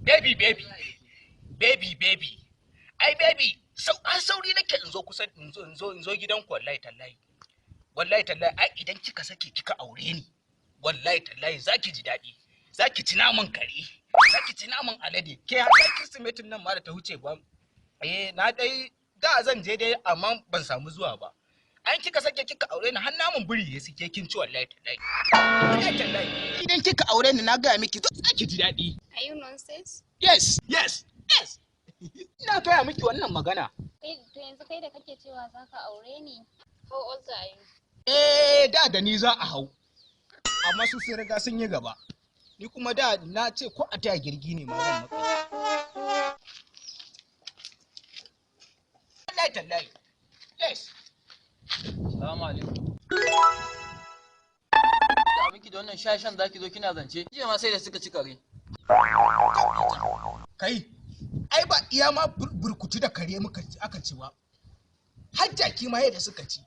Baby, baby, baby, baby. Ai baby, sau an sauri nake in zo kusa, in zo gidanku. Wallahi tallahi. Wallahi tallahi, ai idan kika sake kika aure ni, wallahi tallahi zaki ji daɗi. Zaki ci naman kare, zaki ci naman alade. Ke, har Kirsimetin nan ma da ta wuce ba. Eh, na dai da zan je dai, amma ban samu zuwa ba. An kika sake kika aure ni, har naman biri ya suke kin ci, wallahi tallahi. Wallahi tallahi. Idan kika aure ni, na gaya miki, zaki ji daɗi. Are you nonsense? Yes. Ina gaya miki wannan magana. Kai, to yanzu kai da kake cewa za ka aure ni, how old are you? Eh, da da ni za a hau. Amma su sun riga sun yi gaba. Ni kuma da na ce ko a taya girgi ne ma zan maka. Wallahi tallahi. Yes. Salamu alaikum. Da miki da wannan shashan zaki zo kina zance. Jiya ma sai da suka ci kare. Kai, ai ba iya ma burkutu da kare muka aka ci ba. Har jaki ma yadda suka ci.